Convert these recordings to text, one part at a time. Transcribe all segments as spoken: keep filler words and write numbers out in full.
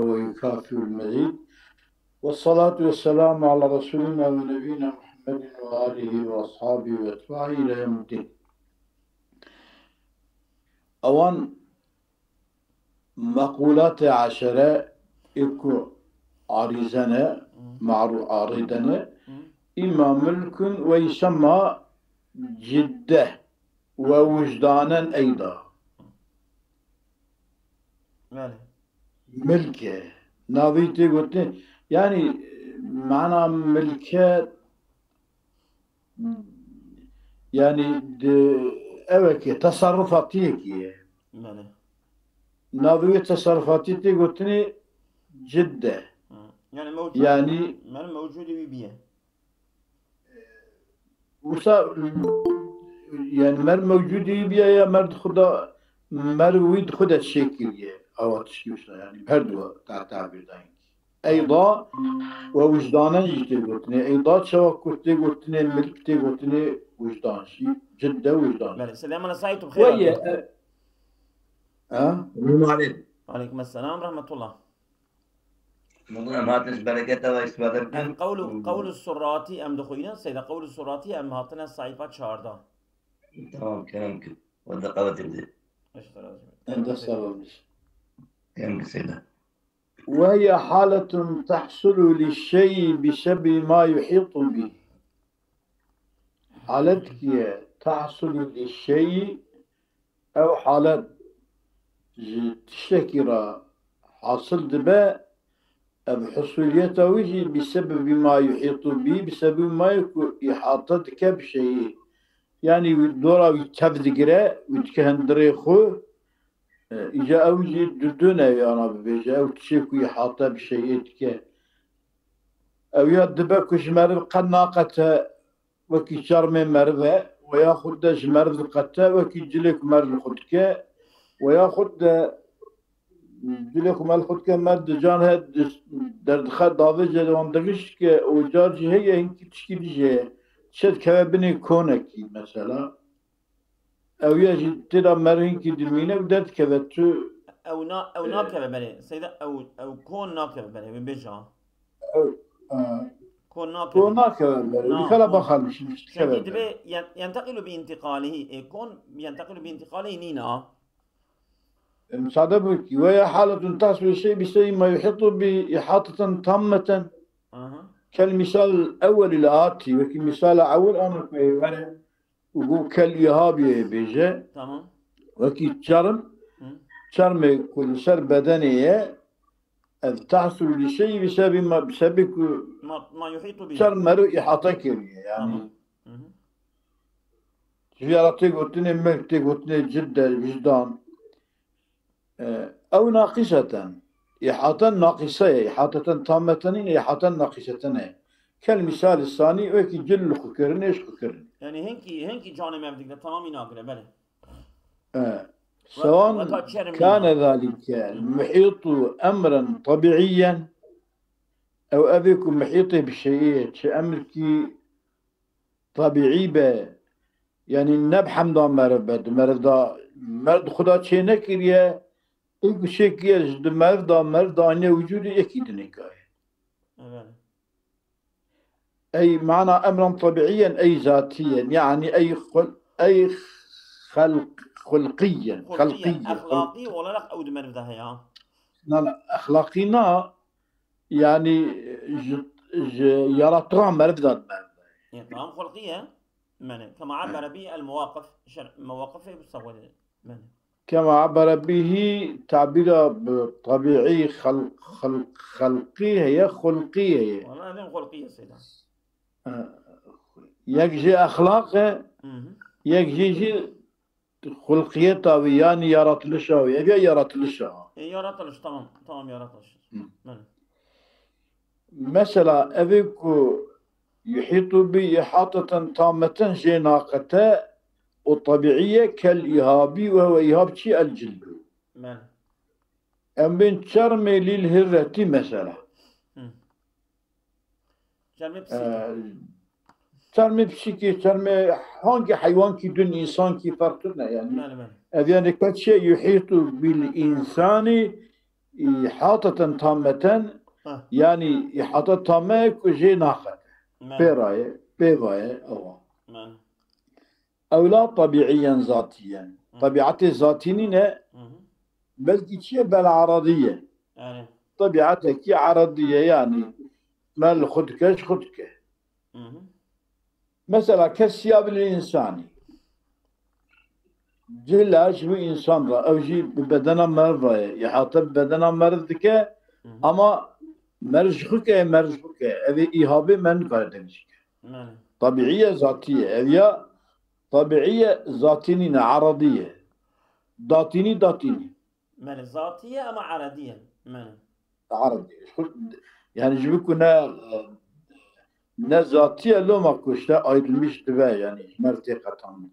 ويكافئ المزيد. والصلاة والسلام على رسولنا ونبينا محمد وآله وأصحابه وأتباعه إلى يوم الدين. Ewan mequlatê eşere ê ku arîze ne, marû arîde ne, îma milkun ve yusema cidde ve wijdanen eyda. Belê. Milk e. Navî tê gotin, yanî mana milke, yanî di, ew e ki teserrufatiyekî ye. Belê. Navê wê teserrufatî tê gotinê cidde. Hı. Yani mewcud, Yani yani mewcudî wî biye. Wisa, yani mer mewcudî biya ya mer di xwe de, mer wî di xwe de çêkiriye. Awa tiştî wisa, yani her du ta tabîr dayîn. Eyda ve wijdanen jî tê gotinê. Eyda çawa ku tê gotinê, milk tê gotinê, wijdan jî. Cidde wijdan. Belê. Selamun aleyküm. Weye. Ha? Selamun aleyküm. Aleyküm selam rahmetullah. Muhterem, hatin ji bereketa ve îstîfade bikin. Em qewlu, qewlu surratî em dixwînin, seyda qewlu surratî em hatine sayfa çardeh. Tamam, kerem kir. Ve de qevetê bide. Eşterazim. Em dest sağ olun. Kerem kir seyda. وهي حالة تحصل للشيء بسبب ما يحيط به. Halet ki ye, tahsulu li şeyî, ew halet ji tiştekî re hasil dibe, ev husuliyeta wî jî bi sebebî ma yuhîtu bî, bi sebebî ma yê ku îhate dike bi şeyî. Yanî wî dora wî tev digire, wî dike hundirê xwe, e, îca ew jî didûne yana bibêje, ew tiştê ku îhate bi şeyê dike. Ew ya dibe ku ji meriv qet naqete, wekî çermê meriv e, we yaxud de ji meriv diqete, wekî cilê ku meriv li xwe dike, we yaxud de cilê ku meriv li xwe dike, meriv di can he, di, derdixe, davêje, wan dirîj dike, û car jî heye hinkî tişkî dî jî heye. Çi dikeve binê konekî, mesela. Ew ya jî tê de meriv hinkî dimîne û derdikeve tu. Ew na, ew Ee, nakeve belê. Seyda ew, ew kon nakeve belê. Wê bêja. Ew, e, Kon nakeve. Kon nakeve belê. Na, Dikala kon. bakalım şimdi. Çünkü dibe yen-, yenteqilu bi intiqalihi. E, kon yenteqilu bi intiqalihi nîna. E, müsaade buyur ki. Ve ya haletun tahsul şey bi şey ma yuhitu bi ihateten tammeten. Aha. Kel misal ewwelil ati. Wekî misala ewwel anok ve vere. Û bu kel ihabiye bêje. Tamam. Wekî çerm, Hı. çermê ku li ser bedenê ye, ev tahsul li şeyî bi sebî ma, bi sebî ku Ma, ma yuhitu bihi. çerm meriv îhate kiriye. Yani Tamam. Hı hı. Ji ya tê gotinê milk, tê gotinê cid de, wijdan. E, ew naqîseten. Îhaten naqîse ye. Îhateten tameten nîne, îhaten naqîseten e. Kel misal sanî wekî cil li xwe kirinê, ji xwe kirin. Yani hinkî, hinkî canê me digre, tamamî nagire, belê. E, sewan Weka çermî. Kane zalike muhîtu emren tabiiyen. Ew evê ku muhîtê bi şeyê ye, çi emrkî tabiî be, yanî ne bi hemda meriv be, di meriv da, meriv di xwe da çê nekiriye, ê ku çê kiriye ji di meriv da, meriv da aniye wicûdê yekî dinê kaye. Evet. Ey mana emran tabiiyen, ey zatiyen, yanî ey xul-, ey xelq-, xulqiyen, Xulqiyen, xelqiyen. exlaqî olarak ew di meriv de heye. Na, na, exlaqî na, yanî ji, ji yaratîya meriv da di meriv de. Yani, tamam, xulqiye. Yani, kema abbere bi el mewaqif, şer-, mewaqifê bu sewede. Yani. Kema abere bihî tabîra bi tabîî xelq-, xelq-, xelqî heye, xulqî heye. Valla evên xulqiye seyda. Yek jî exlaq e, Hı hı. yek jî jî xulqiyeta wî, yanî yaratılışa wî. Ev ya yaratılışa. E, yaratılış, tamam. Tamam, yaratılış. Hı. Yani. Mesela evê ku yuhîtu bi îhateten tameten jê naqete û tabiî ye kel îhabî we we îhab çi el cildu. Yani. Em bên çermê lîl hirretî mesela. Hı. Çermê pisîk. Ee, çermê pisîkê, çermê hangî heywankî dun, însankî ferq tune yani. Belê, belê. Ev yani kaçe yuhîtu bil însani îhateten tammeten, Ha. yanî îhata tamme ku jê naxe. Men. Pê raye, pê vaye, ewa. Men. Ew la tabiiyen zatiyen. Hı. Tabiatê zatî nîne, Hı hı. belkî çi ye, bel aradî ye. Yani. Tabiatekî aradî ye, yanî me li xwe dike, ji xwe dike. Hı hı. Mesela kes siya bilî însanî. Cihla ji wî însan re, ew jî bi bedena meriv re ye. Îhate bi bedena meriv dike, Hı hı. ama meriv ji xwe ke, meriv ji xwe ke. Ev ê îhabê me nikare demîşke. Yani. Tabiiye zatî ye. Ev ya tabiiye zatî nîne, aradî ye. Datînî, datînî. Mene, zatî ye ama aradî ye. Mene. Aradî ye. Yanî ji bo ku ne, ne zatî ye, loma ku işte ayrılmış dibe, yanî ji meriv tê qetan.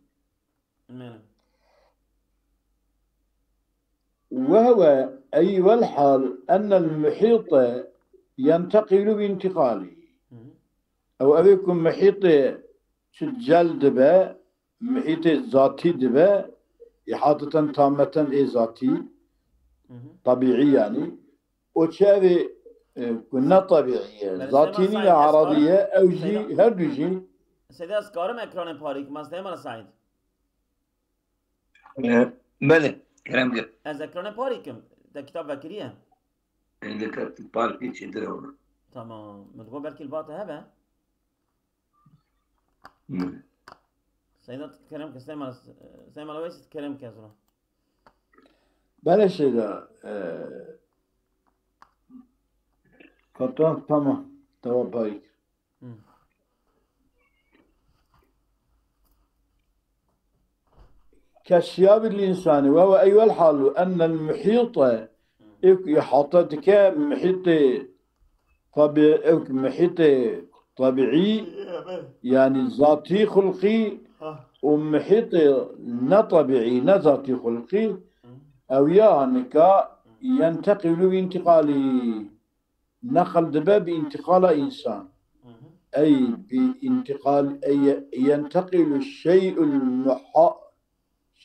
Mene. Ve huve ey vel hal ennel muhîte yenteqilu bi intiqalî. Hı hı. Ew, ev ê ku muhîtê çi cel dibe, muhîtê zatî dibe, îhateten tameten ê zatî, Hı hı. tabiî yanî. O çi ev ê, e, ku ne tabiî ye, Belê zatî Süleyman nîne, Said, ez aradî karim, ye, ew jî, Seyda, her du jî. Seyda, ez karim ekranê parî kim, ez Süleyman Said. E, belê, kerem kir. Ez ekranê parî kim, te kitab vekiriye. Êndî ke tu parkî çêtir e. Tamam. Min digot belkî li ba te hebe. Hmm. Seyda, kerem ke, Seyma, Seyma Weys, kerem ke zira. Belê Seyda, e, Kaptan, tamam. Tamam, parî kir. Hmm. Kesiyabil insani ve ve eyvel halu ennel muhîte, êk îhate dike muhîtê tabi-, êk muhîtê tabiî, yanî zatî xulqî, Ha. û muhîtê ne tabiî, ne zatî xulqî, Hı. ew ya nika yenteqilu bi întiqalî. Neql dibe bi întiqala însan. Hı hı. Ey bi întiqal, ey yenteqilu şey'ul muha-,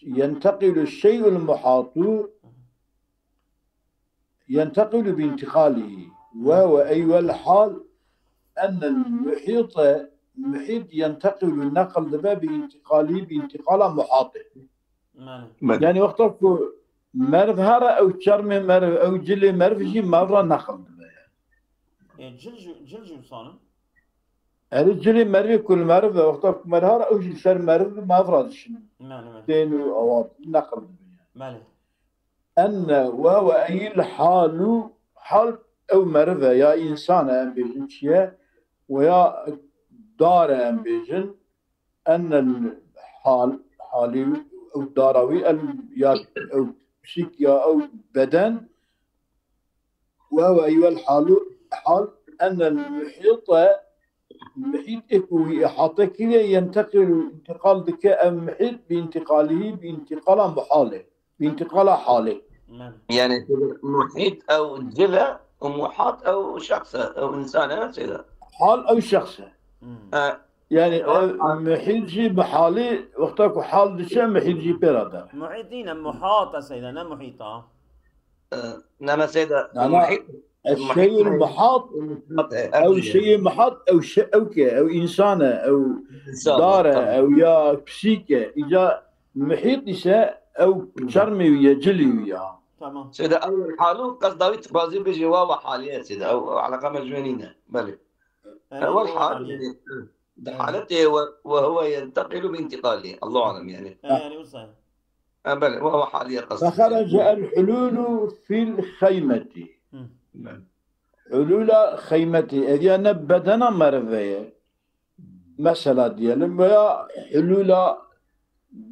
yenteqilu şey'ul muhatu, Hı hı. yenteqilu bi întiqalî. Ve ve ey vel hal ennel muhîte, muhît yenteqilu, neql dibe bi întiqalî, bi întiqala muhatê. Mane. Mane. Yanî wexta ku meriv here, ew çermê meriv, ew cilê meriv jî meriv re neql dibe. E, cil jî, cil jî wisa ne? Erê cilê merivê ku li meriv e, wexta ku meriv here, ew jî li ser meriv bi meriv re dişin. Mane, mane. Tên û ewa neql dibe. Mane. Enne ve ve eyil halu, hal ew meriv e, ya însan e, em bêjin çi ye, ve ya dar e, em bêjin. Ennel hal, halî, ew dara wî, el, ya ew pişik ya ew beden, ve ve eyvel halu, hal, ennel muhîte, muhît ê ku wî îhate kiriye, yenteqilu, întiqal dike, ev muhît bi întiqalî, bi întiqala muhalê. Bi întiqala halê. Men. Yani muhît ew cil e û muhat ew şexs e, ew însan e, seyda. Hal ew şexs e. Hmm. E, Yani ew ev hal. Muhît jî bi halî, wexta ku hal diçe, muhît jî pê re de. Muhît nîne, muhat e seyda, ne muhît a. E, ne me seyda, Na, na. Muhît, eşşeyul muhat, muhat e, ev ew jî. Şeyê muhat, ew şey, ew ke, ew însan e, ew dar e, tamam. Ew ya pişîk e. Îca Muhît ise ew çermê wî ye, cilî wî ya. Tamam. Seyda ew halu qesda wî tu bazî bijî wa ve haliye seyda. Ew, ew eleqa me ji wê nîne. Belê. Ew hal, halî. Yanî, di haletê ve, ve huve yenteqilu bi întiqalî. Allahu alem yanî. E, yanî wisa. E, belê, ve huve haliye qesda. Feherece el hululu fil xeymeti. Hı. Belê. Hulula xeymetê. Ev ya ne bedena merive ye. Mesela diyelim, veya hulula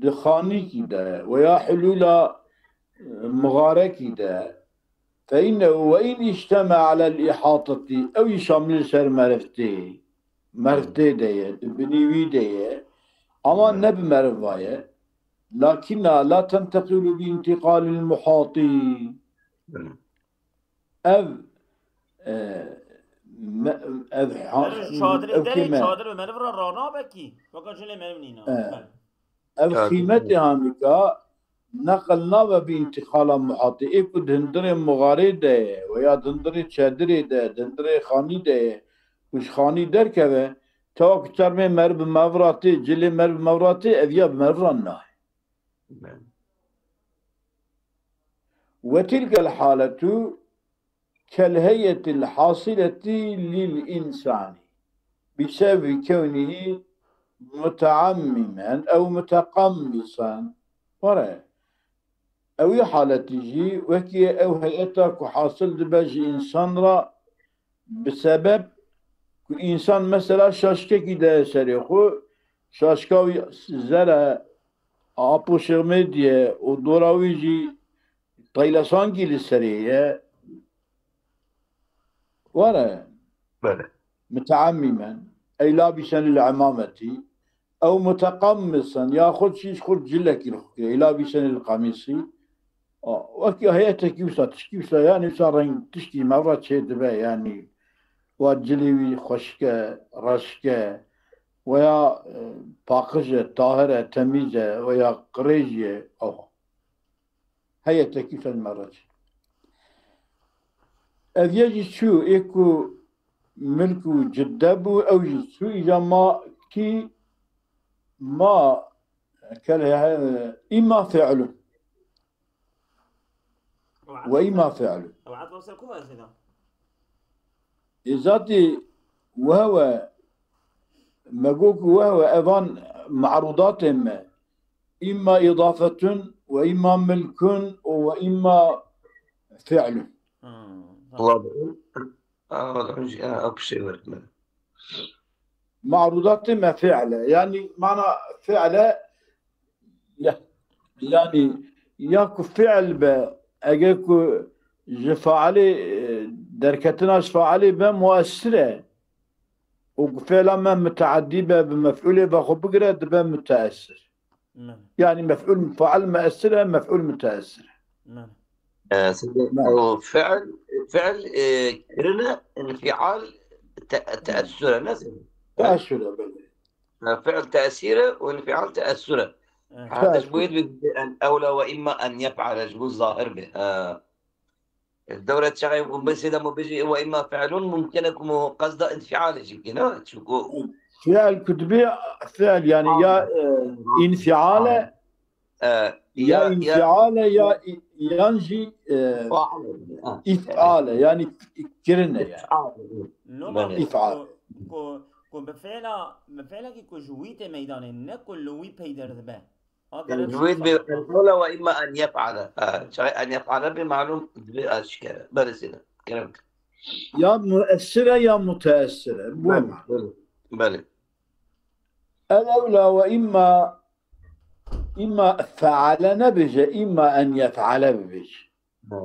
di xanîkî de, veya hulula, e, mixarekî de, fe innehu ve in îcteme alel îhatetî, ew î şamil ser meriv tê, meriv tê de ye, di binî wî de ye, ama ne bi meriv va ye, lakinna la tenteqilu bi întiqalil muhatî. Ev, e, me-, ev ha-, Meriv çadirê ev derê, kîme? Çadir bi meriv re ranabe kî. Weka cilê meriv nîna. E. Belê. Ev Çadir. Qîmetê hanika neqil nabe bi întîqala muhatî. Ê ku di hundirê muxarê de ye, veya di hundirê çedirê de, di hundirê xanî de ye, ku ji xanî derkeve, tewa ku çermê meriv bi meriv re tê, cilê meriv bi meriv re tê, ev ya bi meriv re nayê. Belê. وتلك الحالة كالهيئة الحاصلة للإنسان بسبب كونه متعمما أو متقمصا. Were, ew ê haletî jî wekî ew heyeta ku hasil dibe ji însan re, bi sebeb ku însan mesela şaşkekî de serê xwe, şaşka wî zer e, apo şixmê diye û dora wî jî teylesankî li serê ye. Were. Belê. متعمما أي لابسا العمامة أو متقمصا, yaxud jî ji xwe cilekî li xwe kiriye, لابسا القميص. A, wekî heyetekî wisa, tişkî wisa, yanî wisa reng tiştî mevra çê dibe, yanî wa cilê wî xweşik e, reşik e, weya, e, paqij e, tahir e, temîz e, weya qirêj e, ew. Heyetekî fel merec. Ev yê jî çû, ê ku milk û cidde bû, ew jî çû, îca ma kî ma kel he-, îma fi'lun. Ve îma fi'lun. Ew etf ser ku ve zêde? Ê zatî wehwe, me got ku wehwe evan me'rudatên me. Îma îdafetun ve îma milkun ve îma fi'lun. Hmm, tamam. Wadih. Aa, wadih. Aa, ew piştê were. Me'rudatê me fi'le. Yanî mana fi'le ya-, yanî ya ku fi'l be, eger ku ji failê, e, derketina ji failê be muessir e. Û ku fi'la me miteadî be, bi mef'ulê ve xwe bigire, dibe muteessir. Belê. Yanî mef'ul fail muessir e, mef'ul muteessir e. Belê. E, siz de Belê. O fi'l, fi'l, e, kirine, infial, te-, teessür e, ne? Teessür e, belê. E, fi'l tesîr e û infial teessür e. Evet. Teessür. Hatiş buyur bi en evla ve imma en yef'ale, ji bu zahir bi. Ha. Dewre çaxê ku bi sêde mu bijî ve imma fi'lun mumkin e ku mu qesda infialê jî bikî, ne? Çunku fi'l ku dibê fi'l, yanî ya, e, infial e, e, ya, ya infial e, ya, yan jî, e, faal e. Ha. Îfal e, yanî kirine yani. Îfal e. Loma Belê. Îfal. Ku, ku, ku bi fi'la, bi fi'lekî ku ji wî tê meydanê, ne ku li wî peyder dibe. Ji wî dibê en qewle ve imma en yef'ale. Ha, çaxê en yef'ale bê malûm dibê aşkere. Belê sêde. Kerem. Ya muessir e ya muteessir e. Bu Belê, mana. Belê. Belê. El evla ve imma, imma feale nebêje, imma en yef'ale bibêje. Ha.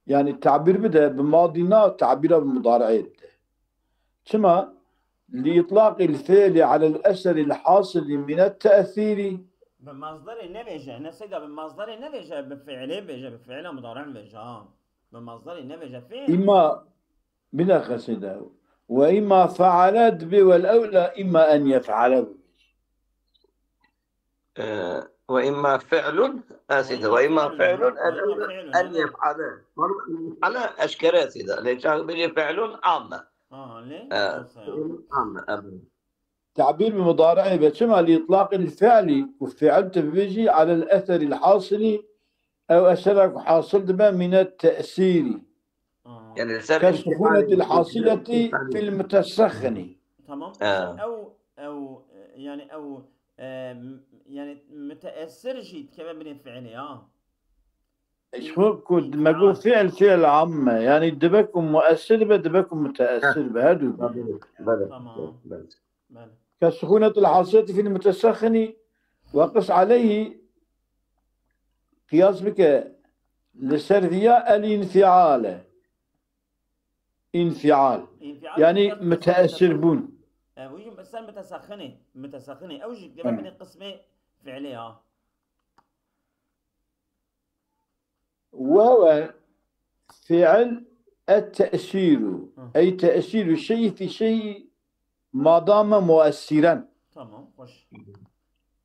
Yanî tabîr bide, bi madî na, tabîra bi mudari'ê bide. Çima? Li itlaqil fi'li alel eseril hasili minet te'sîrî. Bi mazdarê nevêje, ne seyda bi mazdarê nevêje, bi fi'lê bêje, bi fi'la mudari' bêje, ha. Bi mazdarê nevêje fi'l. Îma, bir dakika seyda. Ve îma feale dibê wel evla îma en yef'ale bibêje. E, ve imma fi'lun, e, seyde, ve imma fi'lun, en, en yef'ale. Malûm, en yef'ale eşkere seyde. Lê çax bêjî fi'lun amme. Ha, lê, e, olsa ya. Fi'lun amme, evet. Tabîr bi mudari'ê be. Çima? Li itlaqil fi'li, ku fi'l tu bibêjî, alel eseril hasili, ew esera ku hasil dibe, minet te'sîrî. Aa. Yani ser Kes sukunetil hasileti fil mutesahhini. Tamam. Ha. Ew, ew, e, yani ew, e, m-, yani müteessir jî dikeve binê fiilê, ha. Ji xwe ku me got fiil, fiil amme. Yani dibe ku muessir be, dibe ku muteessir be. Her du. Belê, belê, tamam. Belê. Belê. Kes sukunetil hasileti fil mutesahhini ve qis aleyhi. Qiyas bike li ser viya el înfial e. Înfial. Înfial yanî jî müteessir bûn. E, bu jî ser mütesahhini, mütesahhini. Ew jî dikeve binê qismê fiilê ya. Wewe fiil et te'sîru. Hı. Ey te'sîru şeyî fî şeyî ma dame muessiren. Tamam, hoş.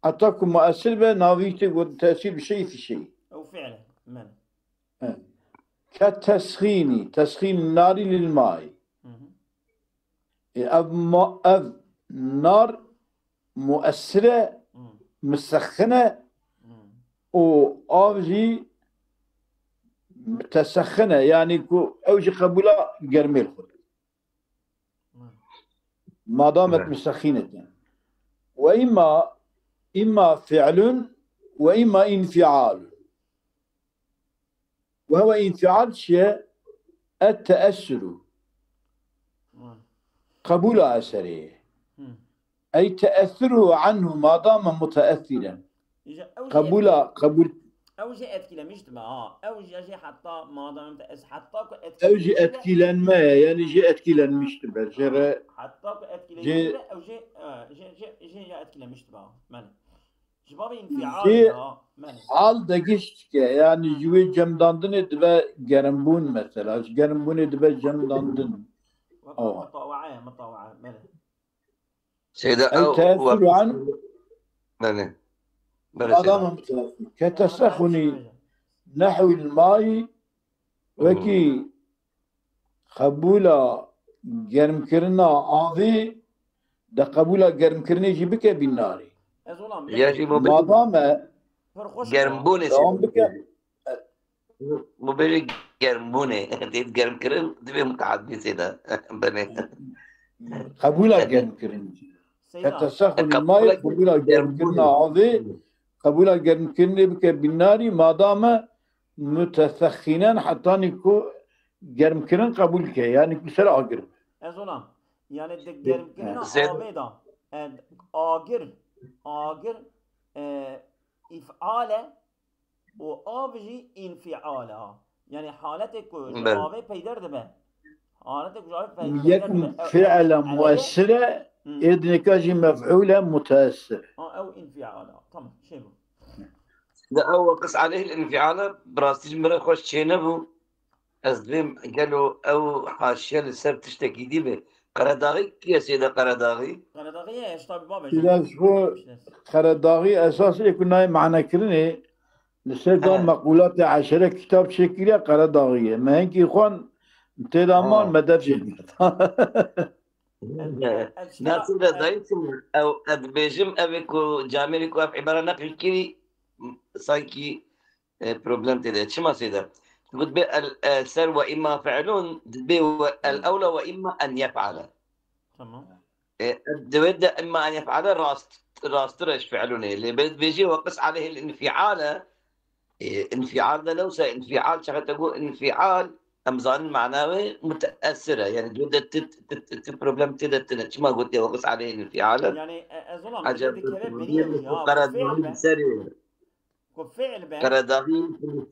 Heta ku muessir be, navî tê got tesîr bi şey fi şey. Ew fi'l e. Belê. Ke tesxînî, tesxîn narî lil may. Hı hı. E, ev, ma, ev nar muessir e, Hı. misexin e Hı. û av jî mutesexin e. Yanî ku ew jî qebûla germê li xwe. Hı. Madamet Evet. misexînet e. Ve imma, imma fi'lun ve imma infialun. Ve huve infial çi ye? Et teessuru. Hı. Qebûla eserê ye. Hı. Ey teessuruhu anhu madame muteessiren. Ji ew jî Qebûla, qebûl. Ew jî etkilemiş dibe ha. Ew jî, jî heta madem te ez heta ku Ew jî etkilemiş dibe. Etkilenme ye, yani jî etkilenmiş dibe. Jere Heta ku etkilemiş Jê- dibe, ew jî, e, jî, jî, jî ya etkilemiş dibe ha. Belê. Ji babê infial Jê- ha. Belê. hal de giş dike, yani ji wê cemdandinê dibe gerimbûn mesela. Ji gerimbûnê dibe cemdandin. Wek Awa. Mutawaa ye, mutawaa. Belê. Şeyde Ey ew teessuru an Belê. Belê. Adam Şeyde. mutesir. Ke tesexuni nehwil mayi, wekî qebûla germkirina avê de qebûla germkirinê jî bike bîn narî. Ez olam Ya jî bu Madame pir xweş. germbûnê devam sêde. Bike. Bu bêje germbûnê. Dê germkirin divê mutehedî sêde. Belê. Qebûla germkirin. Seyda. Ketesexuni Qebûla mayê qebûla germkirin. Germkirinê avê, qebûla germkirinê bike bîn narî, madame mutesexînen hetanî ku germkirin qebûl ke, yani ku ser agir. Ez olam. Yani di germkirina Seyda. Avê de, e, agir, agir, e, ifale û av jî infial e. Yani haletê ku ji Belê. Avê peyder dibe. Haletê ku ji Avê pey- Yek peyder dibe. Ew- Fiile ew- muessire, Hı. êdineka jî mef'ule muteessir. Ha, ew infial e. Tamam, şey bu. De ew wekis aleyhil infiale bi rastî ji min re xweş çênebû. Ez dibêm gelo ew haşiye li ser tiştekî dî be. Qeredaxî kî ye Seyda Qeredaxî? Qeredaxî ye, hêşta bi babe. Biraz bu Qeredaxî esas ê ku nayê manekirinê li ser van He. mequlatê eşere kitab çêkiriye Qeredaxî ye. Me hinkî xwan tê de man He. me dev jê girta. Ev- ev- ev Nasıl şta- da ev- zayıfsın. Ev, ez dibêjim ev ê ku camêrê ku ev îbare neqil kirî sankî e, problem tê de. Çima Seyda? Got be el, e, ser ve imma fi'lun, dibê ve el ewla ve imma en yef'ale. Tamam. E, di wê de imma en yef'ale rast, rastir e ji fi'lunê. Lê be dibêjê ve qis aleyhil infiale, e, infial de lewsa infial, çaxa te got infial, em zanin mana wê muteessir e. Yani di wê de ti, ti, ti, ti problem tê de tine. Çima gotiye ve qis aleyhil infiale? Yani e, ez olam Acaba dikeve bu beriye bir ya. karar Fiil değil, be. Seriye. Ku fiil be. Qeredaxî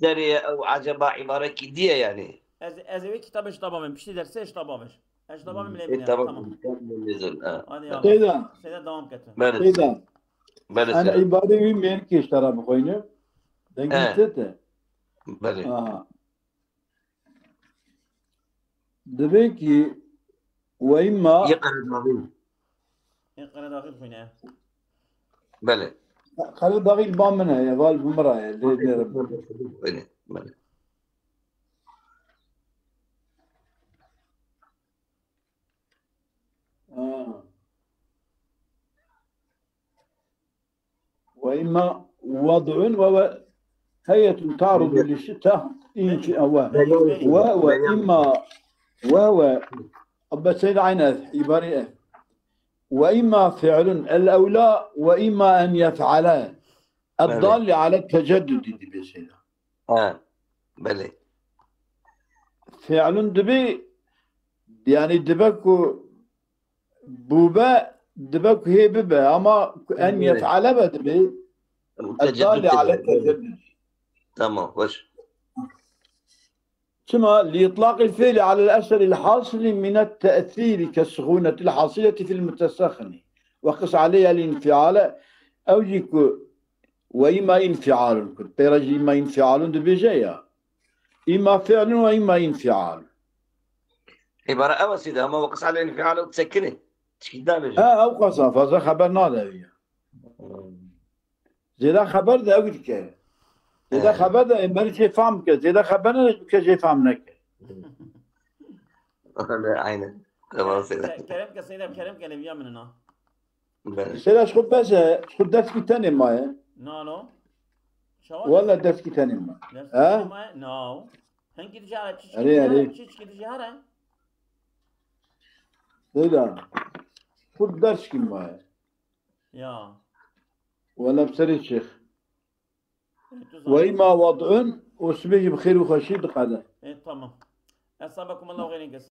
serê ew acaba îbarekî diye yani. Ez ez ê wê kitabê ji te bavêm. Piştî dersê ji te bavêj. Ez ji te bavêm lê E, bile. Tamam. Tamam. Tamam, lezim, ha. Hadi ya. Seyda, Seyda devam ketin. Belê. Seyda, Belê. en Seyda. îbarê wî mêrkê ji te re bixwînim. Dengî He. te te. Belê. Aha. Divê ki ve imma Yê Qeredaxî. Ê Qeredaxî bixwîne. Belê. Qeredaxî li ba min heye, val bi min re ye, lê lê re. Belê. Belê. Ha. Ve imma wad'un ve ve heyetun ta'rudu li şita inki ve ve ve imma ve ve Abbe Seyda aynı ev, ibare ev. Ve imma fi'lun el evla ve imma en yef'ale. Eddalli ale teceddudi dibe Seyda. Ha. Belê. Fi'lun dibe, yani dibe ku bûbe, dibe ku hê bibe, ama ku en Belê. yef'ale be dibe. Teceddüt Eddalli ale dibe. Belê. teceddudi. Tamam, hoş. Çima? Li itlaqil fiili alel eseri hasili minet te'siri ke suhunetil hasileti fil mutesaxini. Ve qis aleyhel infiale, ew jî ku ve imma infialun ku pêra jî imma infialun dibêje ya. İmma fi'lun ve imma infialun. Îbare ew Seyda, ama ve qis aleyhil infiale û sekine. Çikî nabêje. Ha, ew qasa fazla xeber nade ya. Zêde xeber de ew dike. Zêde Evet. Xeber de ê merî jê fam bike. Zêde xeber ne bike jê fam neke. Aynen. Tamam Seyda. Ke- Kerem ke Seyda, Kerem ke lêviya min na. Ben- Seyda ji xwe bes e, ji xwe deskî tenê maye. Na no. Şawa Wala deskî tenê maye. Ders Ha? Ma no. Hinki dijara çiçki Erê, dijara erê. çiçki dijara. Seyda. Xwe deskî maye. Ya. Wala bi serê çêx. Tu zanî. Weyma wad'un û sibê jî bi xêr û xweşî diqede. E, tamam. Esabakum Allah xeyrin kes.